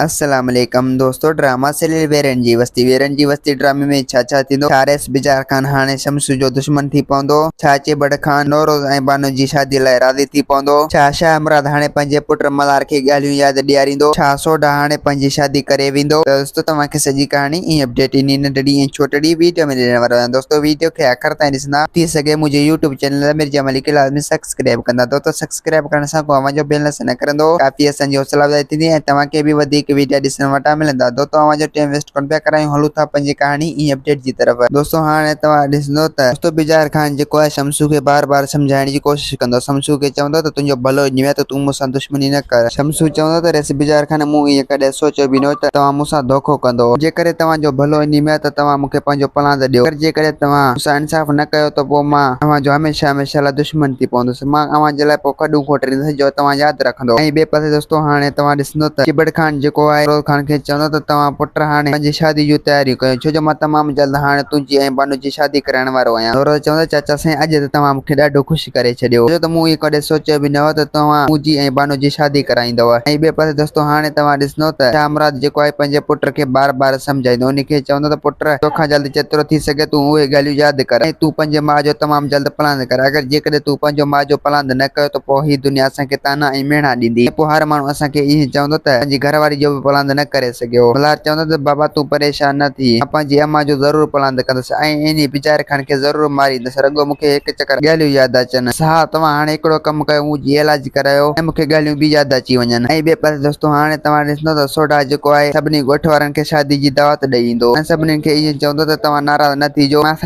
السلام عليڪم دوستو ڊراما سريل ويرن جي وستي ويرن جي وستي ڊرامي ۾ ڇا ڇا ٿيندو ڇا رئيس بجار خان هاڻي شمسو جو دشمن ٿي پوندو ڇا چيبڙ خان نوروز ۽ بانو جي شادي لاء راضي ٿي پوندو ڇا شاهه مراد هاڻي پنهنجي پٽ ملهار کي ڳالهيون ياد ڏياريندو ڇا سوڍا هاڻي پنهنجي شادي ڪري ويندو ته دوستو توهان کي سڄي ڪهاڻي ۽ اپڊيٽ انهي ننڍڙي ۽ ڇوٽڙي ويڊيو ۾ ڏيڻ وارو آهيان دوستو ويڊيو کي آخر تائين ڏسندا ٿي سگهي منهنجي يوٽيوب چينل مرزا ملڪ لازمي سبسڪرائب ڪندا دوستو سبسڪرائب ڪرڻ سان ڪو اوهان جو بيلنس نه ڪرندو ڪافي اسان جي حوصلا افزائي ٿيندي ۽ توهان کي به وڌيڪ ويڊيا ڏسڻ وٽان ملندا دوستو اوهان جو ٽيم ويسٽ ڪونه پيا ڪرايون هلون ٿا پنهنجي ڪهاڻي ۽ اپڊيٽ جي طرف دوستو هاڻي توهان ڏسندو ته دوستو بجار خان جيڪو آهي شمسو کي بار بار سمجهائڻ جي ڪوشش ڪندو شمسو کي چوندو ته تنهنجو ڀلو ائين آهي ته تون مون سان دشمني نه ڪر شمسو چوندو ته ريس بجار خان مون ائين ڪڏهن سوچيو به نه هو ته توهان مون سان دوکو ڪندو جيڪڏهن توهان جو ڀلو ائين آهي ته توهان مون کي پنهنجو پلاند ڏيو اگر جيڪڏهن توهان مون سان انصاف نه ڪيو ته پوء مان اوهان جو هميشه هميشه لاء دشمن ٿي پوندس. مان اوهان جي لاء پوء کڏون کوٽريندس جو توهان ياد رکندو. ۽ ٻئي پاسي دوستو هاڻي توهان ڏسندو ته چٻڙ خان جيڪو آهي فيروز خان کي چوندو ته توهان پٽ هاڻي پنهنجي شادي جون تياريون ڪيو ڇو جو مان تمام جلد هاڻي تنهنجي ۽ بانو جي شادي ڪرائڻ وارو آهيان. فيروز چوندو چاچا سائين اڄ ته توهان مون کي ڏاڍو خوش ڪري ڇڏيو ڇو ته مون اهو ڪڏهن سوچيو به نه هو ته توهان منهنجي ۽ بانو جي شادي ڪرائيندؤ. ۽ ٻئي پاسي دوستو هاڻي توهان ڏسندو ته شاهه مراد جيڪو آهي پنهنجي پٽ کي بار بار سمجهائيندو ان کي چوندو ته پٽ توکان جلد جيترو ٿي سگهي تون اهي ڳالهيون ياد ڪر ۽ تون پنهنجي ماء جو تمام جلد پلاند ڪر. اگر جيڪڏهن تون پنهنجو ماء جو پلاند نه ڪيو ته پوء هي دنيا اسان کي طعنا ۽ مهڻا ڏيندي ۽ پوء هر ماڻهو اسان کي ائين چوندو ته پنهنجي گهر واري جو به پلاند نه ڪري سگهيو. ملهار چوندو ته بابا تون پريشان نه ٿي، مان پنهنجي امان جو ضرور پلاند ڪندس ۽ انهي بيچاري خان کي ضرور ماريندس. رڳو مون کي هڪ چڪر ڳالهيون ياد اچن. ها توهان هاڻي هڪڙو ڪم ڪيو مون جي علاج ڪرايو ۽ مون کي ڳالهيون به ياد اچي وڃن. ۽ ٻئي پاسي دوستو هاڻي توهان ڏسندو ته سوڍا جيڪو آهي سڀني ڳوٺ وارن کي شادي جي دعوت ڏئي ايندو ۽ سڀني کي ائين چوندو ته توهان ناراض نه ٿيجو مان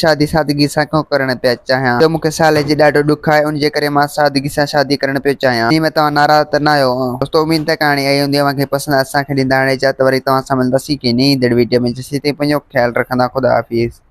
شادي سادگي سان ڪيون ڪرڻ پيا چاهيان جو مون کي صالح جي ڏاڍو ڏک آهي ان جي ڪري مان سادگي سان شادي ڪرڻ پيو چاهيان انهي ۾ توهان ناراض ته ناهيو. دوستو اميد ته ڪهاڻي آئي هوندي اوهان کي پسند اسان کي ڏيندا هاڻي اجازت وري توهان سان ملنداسين ڪنهن نئين ايندڙ ويڊيو ۾ جيسين تائين پنهنجو خيال رکندا خدا حافظ.